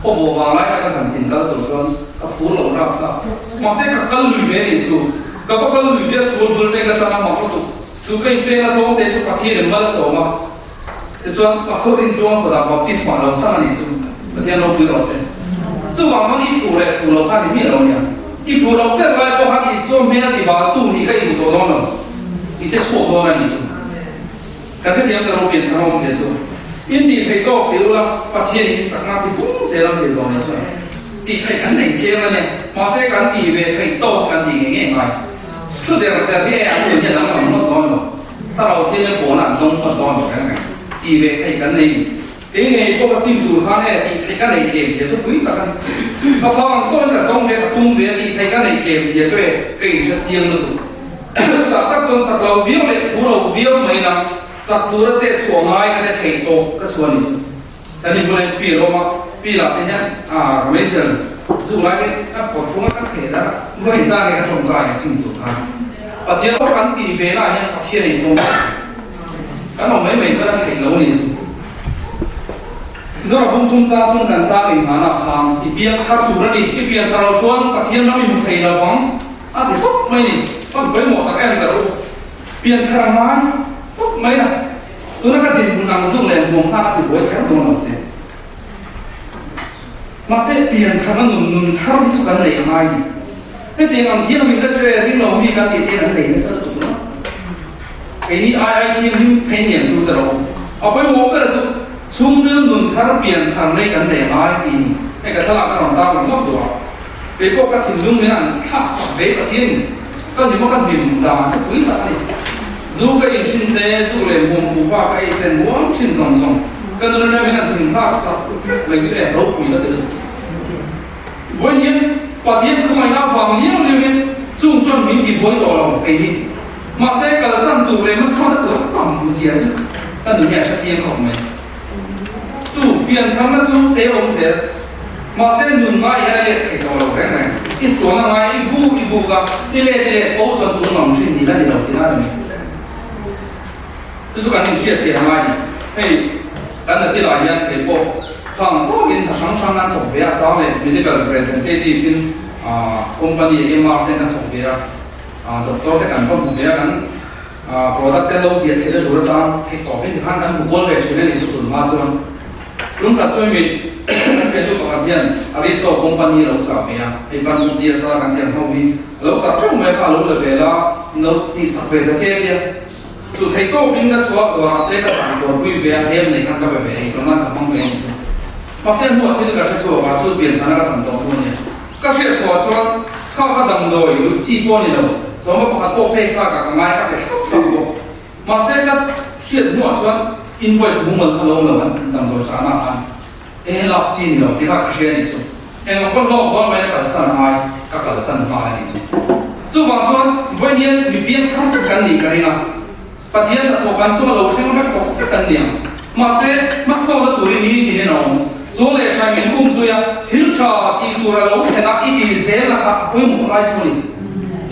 Khaw bawh vang lai taka zan tin kal tur chuan ka phur lo hrang hrang. Mahse ka kal lui ve nih chu, ka va kal lui ve a sual bul vek atanga mak lutuk. Chu ka inpeng a tlawm te chu Pathian in mal a sawm a, tichuan Pastor Rintuang kawtah baptisma lo chang a nih chu Pathian ropui rawh se. Chuvang chuan i phur leh phur lo kha ni miah lo nia. I phur loh ber lai pawh khan Isua hmel a ti bal tu nih kha i duh tawh dawn lo. I che chhuak dawn a nih chu. Kan hrethiam ta ropui an thar awm zia chu. In tih theih tawk ti ula Pathian in chakna ti pum zel ang thei zawh nei chuan tih theih kan nei tlem a nia. Mahse kan tih ve theih tawk kan tih ngei ngei ngai. Thu der der hi e an nun hian an ngam ngawt dawn lo. Thlarau thian in pawhna an dawng ngawt dawn lo reng reng. Tih ve theih kan nei ni. Kei ngei pawh ka sim tur khan e tih theih ka nei tlem zia chu pui tak a ni. Ka phang ang tawhin ka zawng ve a, ka tum ve a, tih theih ka nei tlem zia chu e ka inhre chiang lutuk. Chutah tak chuan chak lo viau leh thu lo viau mai na chak tura chet chhuah ngai ka te theih tawh ka chhuah ni chu. Kan inhmun a in pil awm a, pil ah te hian ah ka meichher zuk lai te ka pawt phung a ka theh darh a, vawi zan nge ka tawngtai a sim tur khan Pathian pawh kan tih ve na ah hian Pathian a inpawm tawh. Kan awm mai mai chuan a theih lo a ni chu. Zora bung thum chang thum kan chang inhmanah khan i pian thar tur a ni. I pian thar loh chuan Pathian ram i hmu thei lo vang a ti tawp mai ni. Ka pawimawh tak em ka ruh. Pian thar a ngai tawp mai a. Tuna ka dinhmun ang zuk leh huam khan a ti buai kher dawn lo se. Mahse pian tharna nun nun thar hi chu kan neih a ngai ni. Hetiang ang hian min la chu e ring lo mi kan tih te an nei nasa lutuk ringawt. Keini ai ai thianghlim phei nian chu ta rawh u. A pawimawh ber chu chhungril nun thar pian thar nei kan nei a ngai tih ni. Hei ka thlalak a rawn tar lang ngawt duh a. Kei pawh ka thinlung min an thlak sak ve Pathian in ka hlim a ka hlim dan chu pui tak a ni. Zu ka in thin te, zu leh hmuam pupa ka ei chen muang thin zawng zawng ka nun atang min an thin thlak sak vek mai chu e ropui la ti lutuk. Vawiin hian Pathian khawngaihna avang liau liau in chung chuan min ti buai tawh lo kei hi. Mahse kalsan tur leh hmasawnna tur tam zia chu ka nun hian a hre chiang khawp mai. Chu piantharna chu che awm zel. Mahse nun ngai hian a let thei tawh lo reng reng. I sualna ngai i buk i buk a, i let i let fo chuan chu ngam hrin ni la ni lo tihna a ni mai. Chu chu kan inhriat chian a ngai ni. Hei kan na thilah hian kei pawh phang tawkin hna hrang hrang an thawk ve a, sang leh medical representative in company MR ten an thawk ve a, doctor te kan va hmu ve a, kan product te lo ziah theihna tur atan theih tawpin tikhan kan hmu kual ve thin a ni chu tunhma chuan. Lungkhat chu hemi kan thiannu pakhat hian Aristo company a lo chah ve a, hei ban DSR kan tih ang ho hi a lo chah teuh mai a kha a lo la ve la, in lo tihsak ve ta che tia. Chu theih tawkin ka chhuah dawrah te ka chhan kualpui ve a, hem nei khan ka be ve ei zawng nan ka hmang ve a ni chu. Mahse hnuah thil ka hre chhuak a, chu pianthana ka chan tawh thu a nia. Ka hriat chhuah chuan kha ka damdawi luih chi pawh a ni lo, sawma pakhat pawh phei kha ka ka ngai ka pe thlap thlap bawk. Mahse ka hriat hnuah chuan invoice mumal kha lo awm lo an damdawi chahna khan e lak chi ni lo tih kha ka hria a nih chu. Engah pawh hlawk dawn mai a kalsan ai ka kalsan nghal a nih chu. Chuvang chuan vawiin hian mi piang thar vek kan nih ka ring a, Pathian hnathawh kan chu a lo thleng vek tawh vek an ni ang. Mahse hmasawnna turin ni tinin a awm. Sual leh tha min um zui a, thil tha tih tur a lo thlen a i ti zel a kha a pawimawh lai chu a ni.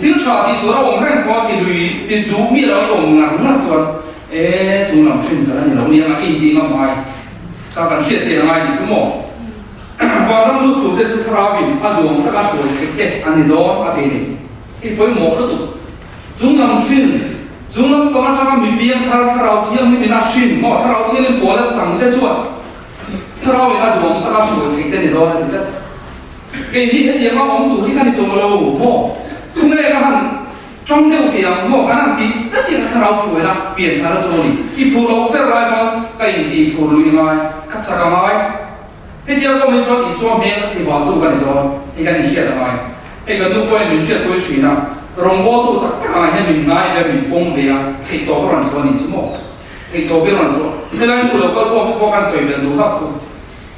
Thil tha tih tur a awm reng pawh a ti lui ti duh mi lo i awm ngar ngar chuan e chung lam hrim kan a ni lo nia nga i intih ngam ngai kha kan hriat chian a ngai tih chu maw. Vanram lut turte chu thlarauin a duang taka hruai theih te an ni dawn a ti a ni. I pawimawh lutuk. Chung lam hrin, chung lam pang atanga mi piangthar thlarau thianghlimin a hrin maw thlarau thianghlim pawl a chang te chuan thlarauin a duang taka hruai theih te ni dawn a ti tlat. Kei hi hetianga awm tur hi ka ni tawh lo maw? Tunge ka han tawng deuh thei ang maw? Kan han tih ta chiah a thlarau hruaina pianthar a chu a ni. I phur loh ber lai pawn ka intih phur luih a ngai, ka chak a ngai. Hetiang pawh hi chuan Isua hmel a tihvangtu ka ni dawn tih kan inhriat a ngai. Hei kan nu pawhin min hriatpui thin a, rawngbawltu tak tak ah hian min ngai ve a, min pawm ve a, theihtawp a rawn chhuah a nih chu maw? Theihtawp in a rawn chhuah. Helai nu lo kal pawh pawh kan sawi belh duh vak chu.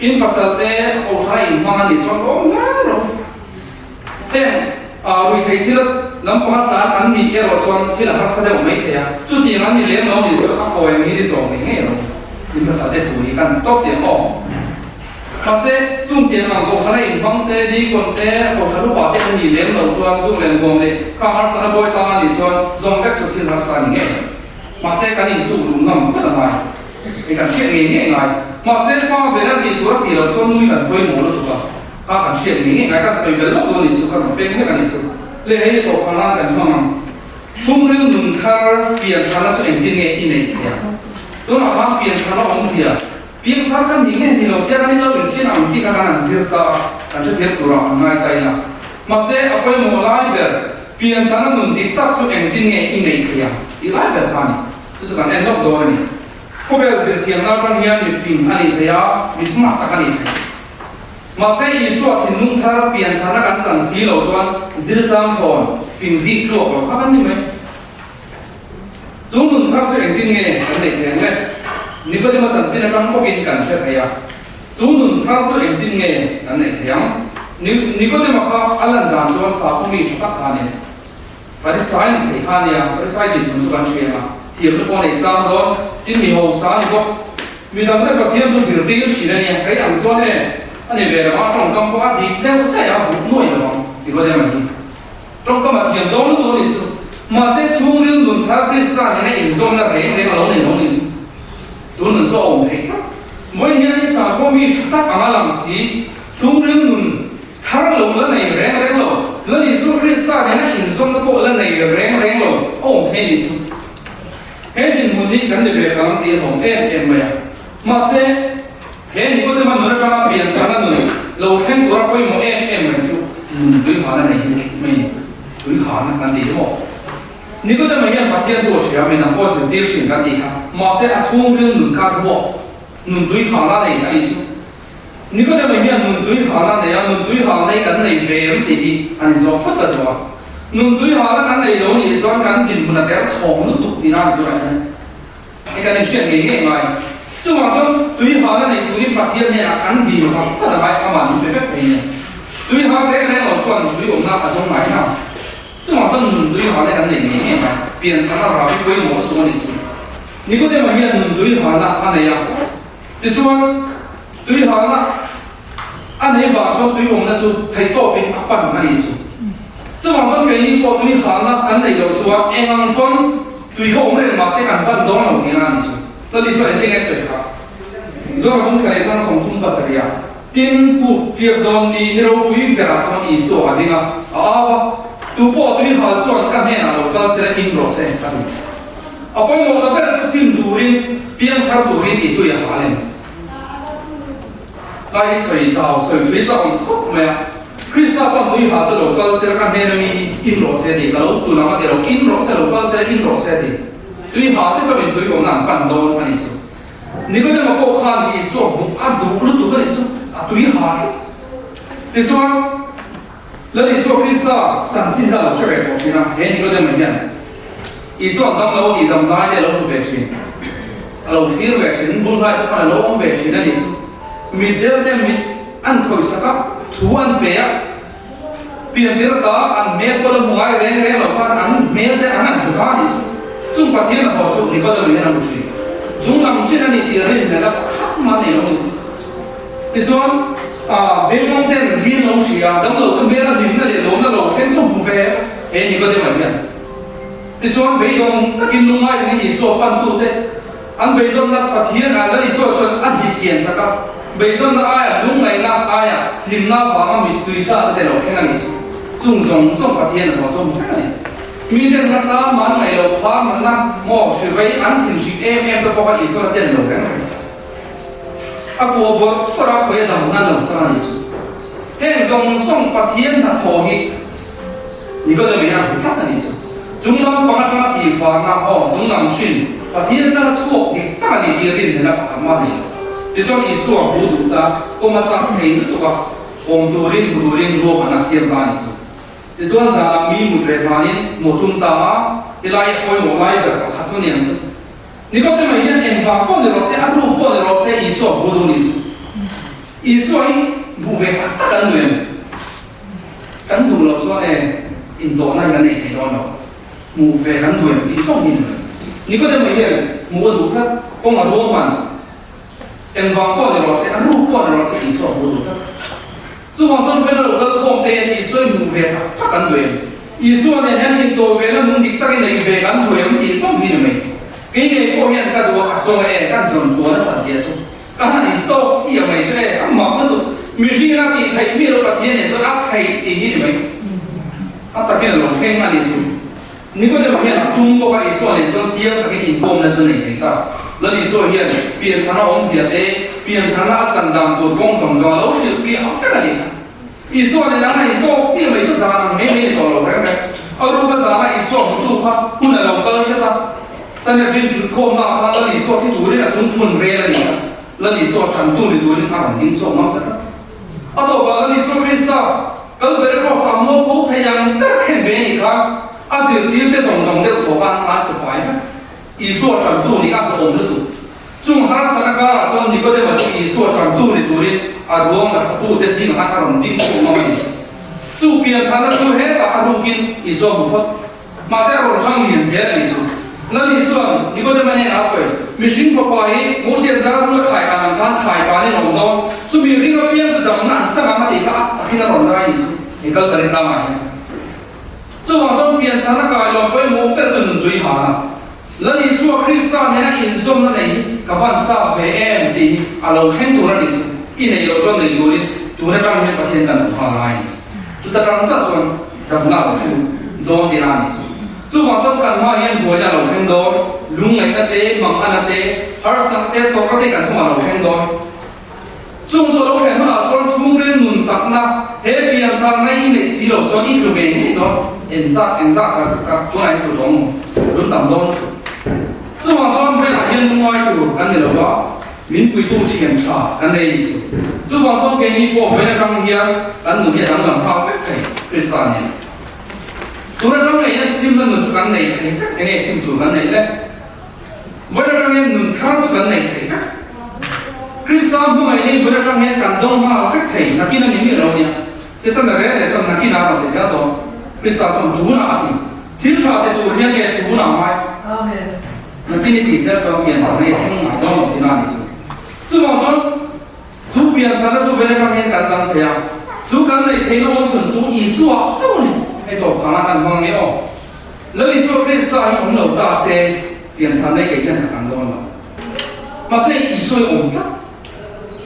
In pasal te kohhran a inhmang a nih chuan ka awm ngai lo. Heng ruihtheih thil lampang a tlan an nih erawh chuan thil a harsa deuh mai thei a, chutiang an ni lem lo nih chuan a kawi ang hi ni zawk ngei ngei lo. In pasal te thu hi kan tawp tiang aw. Mahse, chung tiang ang kohhran a inhmang te, deacon te, kohhran upa te an nih lem lo chuan zuk leh nuam leh khang harsana bawi tang a nih chuan zawng vek chu thil harsa a ni ngei lo. Mahse, kan intuk luh ngam phawt a ngai. Hei kan hriat ngei ngei ngai. Mahse, pa ber a tih tur a tih loh chuan nui kan pawimawh lutuk a. Kha kan hriat ngei ngei ngai, kan sawi belh lawk dawn nih chu, kan rawn pek mek a nih chu. Le hei tawp kha nan kan hmang ang. Chhungril nun thar pian tharna chu engtin nge i neih thei ang? Tunah khan pian tharna awmzia, pian thar ka ni nge ni lo tia kan inlo inthian ang chi kha kan han zir ta a, kan hrethiam turah an ngai ta ila. Mahse, a pawimawh lai ber, pian tharna nun dik tak chu engtin nge i neih thei ang tih lai ber kha a ni. Chu chu kan en lawk dawn a ni. Khawvel zirthiamna atang hian mi fing a nih theih a, mi smart tak a nih theih. Mahse, Isua thinlung thar pian tharna kan chan si lo chuan zirchang thawn fing zik tluak lo kha kan ni mai. Chu nun thar chu engtin nge kan neih thei ang le? Nikodema chanchin atang bawkin kan hre thei a. Chu nun thar chu engtin nge kan neih thei ang? Nikodema kha a lan dan chuan sakhaw mi tha tak kha a ni. Farisai ni thei kha a nia, Farisai dinhmun chu kan hria ang a, thiamna pawh a nei sang dawn, tin mi hausa a ni bawk. Mi dang te Pathian chu zirtir thin a nia, kei ang chuan e, a ni ve lo ang, a tawngkam pawh a dik deuh saih a, but nuai lo ang, ti ruat em a ni. Tawngkam a thiam dawn lutuk a nih chu. Mahse chhungril nun thar Krista nena inzawmna reng reng a lo nei lo a nih chu. Chu nun chu a awm theih tlat. Vawiin hian i sakhaw mi tha tak anga lang si, chhungril nun Thar lo la nei reng reng lo, Lal Isua Krista nena inzawmna pawh la nei reng reng lo a awm thei nih chu. He dinhmun hi kan ni ve kang tih a hlawm em em mai a. Mahse, he Nikodema nun atanga pian tharna nun lo thleng tura pawimawh em em mai chu nun tuihana nei hi mai ni. Tuihana kan tih hi maw? Nikodema hian Pathian thu a hria, mi dang pawh zirtir thin kan tih kha. Mahse, a chhungril nun kha ruak nun tuihana nei a nih chu. Nikodema hian nun tui halna nei a, nun tui halna hi kan nei ve em tih hi an inzawh phawt ta duh a. Nun tui halna kan nei lo nih chuan kan dinhmun a ter thawng lutuk tihna a ni tunah hian. Hei kan inhriat ngei ngei ngai. Chuvang chuan tui halna nei turin Pathian hnenah kan dil vak phawt a ngai, amah min pe vek thei nia. Tui hal reng reng lo chuan tui awmna a zawng ngai na. Chuvang chuan nun tui halna kan nei ngei ngei ngai. Pianthana rau hi pawimawh lutuk a nih chu. Nikodema hian nun tui halna a nei a. Tichuan, tui halna a nei vang chuan tui awmna chu theihtawpin a pan a nih chu. Chuvang chuan keini pawh tui halna kan neih loh chuan eng ang pawn tui kha awm reng mahse kan pan dawn lo tihna a nih chu. Chuan Isua engtin nge sawi kha? Zuar bung sarih chang 37 ah, Tin, kut tiak dawn ni ni ropui berah chuan Isua a ding a, a au a, Tu pawh tui hal chuan ka hnenah lo kal sela in rawh se, a ti. A pawimawh ta ber chu sim turin, piangthar turin i tui a hal em? Lai hi sawi chau, sawi thui chau awm khawp mai a. Krista pawn tui hal chu lo kal sela ka hnena mi hi in rawh se ti, ka lo tu lam a ti lo, in rawh se, lo kal sela in rawh se ti. Tui hal te chuan in tui awmna an pan dawn a nih chu. Nikodema pawh khan Isua hmuh a duh lutuk a nih chu, a tui hal tlat. Tichuan, Lal Isua Krista chanchin kha a lo hre ve tawh thin a, he Nikodema hian Isua dam lo a tih dam lai te a lo hmu ve thin, a lo thlir ve thin, bul hnai te khan a lo awm ve thin a nih chu. Mit deuh te mit an khawih sak a, thu an pe a, piantir ta an hmel pawh la hmu ngai reng reng lo khan an hmel te an han hmu ta a nih chu. Chung Pathian a thawh chu Nikodema hian a hmu thin. Chung lam hrin a nih tih rinhlelh a pakhat mah nei lo a nih chu. Tichuan, Bengawng ten ri lo hria, damlo te hmela hlimna leh lawmna lo thleng chu hmu ve he Nikodema hian. Tichuan, beidawng takin lungngai takin Isua pantute an beidawnna Pathian ah Lal Isua chuan a hnih kian sak a, beidawnna aia lungngaihna aia hlimna vanga mittui tla te lo thleng a nih chu. Chung zawng zawng Pathian a tawh chu a hmu vek a ni. Miten natna man ngaih loh phar natna maw hrivei an thinhrik em em te pawh kha Isua a ten lo reng reng. A kuah bawrh bawrh a khawi a dam nan lo chang a nih chu. Heng zawng zawng Pathian hnathawh hi Nikodem hian a hmu tlat a nih chu. Chung lam pang atanga tihvarna aw chung lam hrin Pathian atanga chhuak dik tak a ni tih rinhlelh a pakhat mah a nei lo. Tichuan Isua hmu duh ta kawm a chang thei lutuk a, awm turin hmu turin ruahmanna a siam ta a nih chu. Tichuan zanah mi mut reh hlanin hmuh a tum ta a, helai a pawimawh lai ber pakhat chu a ni ang chu. Nikodema hian engvang pawh ni rawh se, a ruk pawh ni rawh se, Isua hmu duh nih chu. Isua hi hmuh ve tak tak an duh em? Kan duh loh chuan e, indawhna hi kan nei thei dawn lo. Hmuh ve kan duh em tih zawng hi ni mai. Nikodema hian hmuh a duh tlat, kawng a ruahman. Engvang pawh ni rawh se, a ruk pawh ni rawh se, Isua hmu duh tlat. Chuvang chuan Vena lo kal khawm te hian Isua i hmuh ve tak tak an duh em? Isua nen hian intawh vena nung dik takin nei ve kan duh em tih zawng hi ni mai. Kei ngei pawh hian ka duh a, ka zawng e, ka zawn kual a sat zia chu ka han intawk chiah mai chu e, a mak lutuk. Mihring a tih theih mi lo Pathian nen chuan a theih tih hi ni mai. A takin a lo thleng a nih chu. Nikodema hian a tum bawk a, Isua nen chuan chiang takin inkawmna chu nei thei ta. Lal Isua hian piantharna awmzia te, piantharna a chan dan tur kawng zawng zawng a lo hrilh piah vek a ni. Isua nen an han intawk chiah mai chu dan ang mai mai ni tawh lo reng reng. A ruka zana Isua hmutu kha hun a lo kal hret a, Sanhedrin thutkhawmna ah khan Lal Isua thi turin a chung phun rel a ni a, Lal Isua thantu ni turin a rawn ding chhuak ngam ta tlat. A tawpah Lal Isua Krista Kalvary Cross ah mualpho thei ang ber khen ve anih kha a zirtirte zawng zawng deuh thaw kha an tlan sa fai vek. Isua tantu nih a hlawhawm lutuk. Chung harsatna karah chuan Nikodema chu Isua tantu ni turin a ruang la thlapute zingah khan a rawn ding chhuak ngam a ni. Chu piantharna chu hetah a rukin Isua hmu phawt. Mahse a rawn hrang lian zel a nih chu. Lali chuan Nikodema hnenah a sawi, Mihring fapa hi Mosian dar rul a khai kan ang khan khai kanin a awm dawn. Chumi ring apiang chu damna an chang ang a tih kha a takin a rawn rai a nih chu he Kalvari tlangah hian. Chuvang chuan piantharna kailawm pawimawh ber chu nuntui han a. Lal Isua Krista nena inzawmna nei hi ka van chak ve em tih hi a lo thleng tur a nih chu. I neih loh chuan nei turin tun atang hian Pathian kan awm nghal ngai a nih chu. Chuta tang chauh chuan damna a lo thleng dawn tih a nih chu. Chuvang chuan kan hma hian buaina a lo thleng dawn, lungngaihna te, manghana te, harsatna te, tawrhna te kan chungah a lo thleng dawn. Chung chu a lo thlen hunah chuan chhungril nun takna he piantharna i neih si loh chuan i tlu ve ngei dawn. Engzat engzat tak tak tunah hian tlu tawh ang maw? Lun tam dawn. Chuvang chuan velah hian lungngai tur kan ni lo va, min puitu thian tha kan nei nih chu. Chuvang chuan keini pawh vawiin atang hian kan nun hi a danglam nghal vek thei Krista nen. Tun atang ngei hian simna nun chu kan nei thei vek, enge sim tur kan neih le? Vawiin atang hian nun thar chu kan nei thei vek. Krista hmangaih hi vawiin atang hian kan dawng nghal vek thei, nakin a ni miah lo a nia. Setana rel leh chuan nakin a rawn ti zel dawn. Krista chuan tunah a ti. Thil tha ti tur hian e tunah ngai. Nakin i tih zel chuan pian thar hi a thleng ngai dawn lo tina a nih chu. Chuvang chuan chu pian tharna chu vawiin atang hian kan chang thei a. Chu kan neih theihna awm chhun chu Isua chauh a ni. Hei tawp khanah kan hmang nge aw. Lal Isua Krista hi awm lo ta se, pianthar nei kei hian ka chang dawn lo. Mahse, Isua hi awm tlat.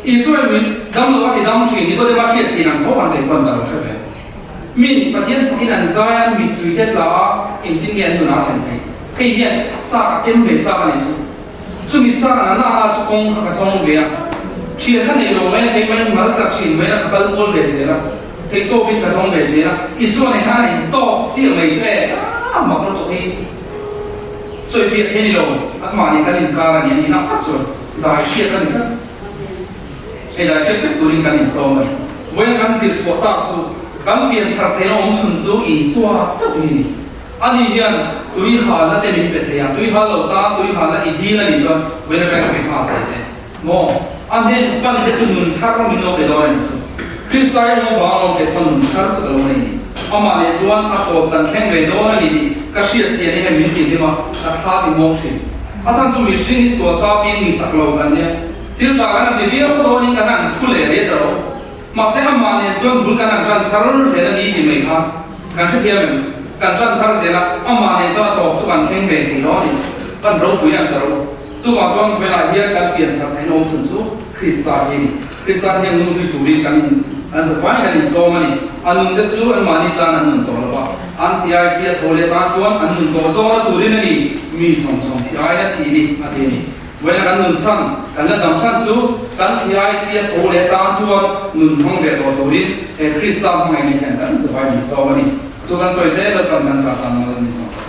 Isua hi min dam lo a ti dam thin, Nikodema hriat chin ang tho han kei pawn ka lo hre ve. Min Pathian fakin an zai a, mittui te tla a, engtin nge an nunah a thlen theih? Hei hian a chak a kem ve chak a nih chu. Chumi chak a na na chu kawng kha ka zawng ve a, thian ka nei lo mai a, keimah in mal tla thin mai a, ka kal kual ve zel a. Theihtawpin ka zawng ve zel a, Isua nen khan a intawk chiah mai chu e, a mak lutuk hi sawi piah thei ni lo, amah nen kan inkar a ni a nih nak tak chuan dai hriat a ni tlat. Hei dai hriat vek turin kan insawm a ni. Vawiin kan zir chhuah tak chu kan pian thar theihna awm chhun chu Isua chauh hi a ni. Ani hian tui halna te min pe thei a, tui hal lo tan tui halna i dil a nih chuan vawiin atangin a pe nghal thei che. Maw? A hnen pan te chu nun thar min lo pe dawn a nih chu. Krista i awm vang alawm te pawn nun thar chu ka lo nei ni. Amah leh chuan a tawp kan thleng ve dawn a ni tih ka hriat chian hian min ti hlim a, ka thla ti muang thin. A chhan chu mihring hi sual sa piin mi chak lo kan nia. Thil tha kan han ti viau dawnin kan han thu leh riat alo. Mahse amah nen chuan bul kan han tan thar zel a ni tih mai kha kan hrethiam em? Kan tan thar zel a, amah nen chuan a tawp chu kan thleng ve thei lo a ni chu. Kan ropui ang ta ro. Chuvang chuan khawvelah hian kan pian thar theihna awm chhun chu Krista hi a ni. Krista hian nung zui turin kan in. An zavaiin an inzawm a ni. A nun te chu anmahni tan an nun tawh lo va, an thi ai thi a tho leh tan chuan an nun tawh zawkna turin a ni, mi zawng zawng thi aiin a thih ni, a ti a ni. Vawiina kan nun chhan, kan la dam chhan chu kan thi ai thi a tho leh tan chuan nun hmang ve tawh turin he Krista hmangaihna hian kan zavaiin inzawm a ni. Tu kan sawi te Lalpan kan zah tan mal a ni zawng.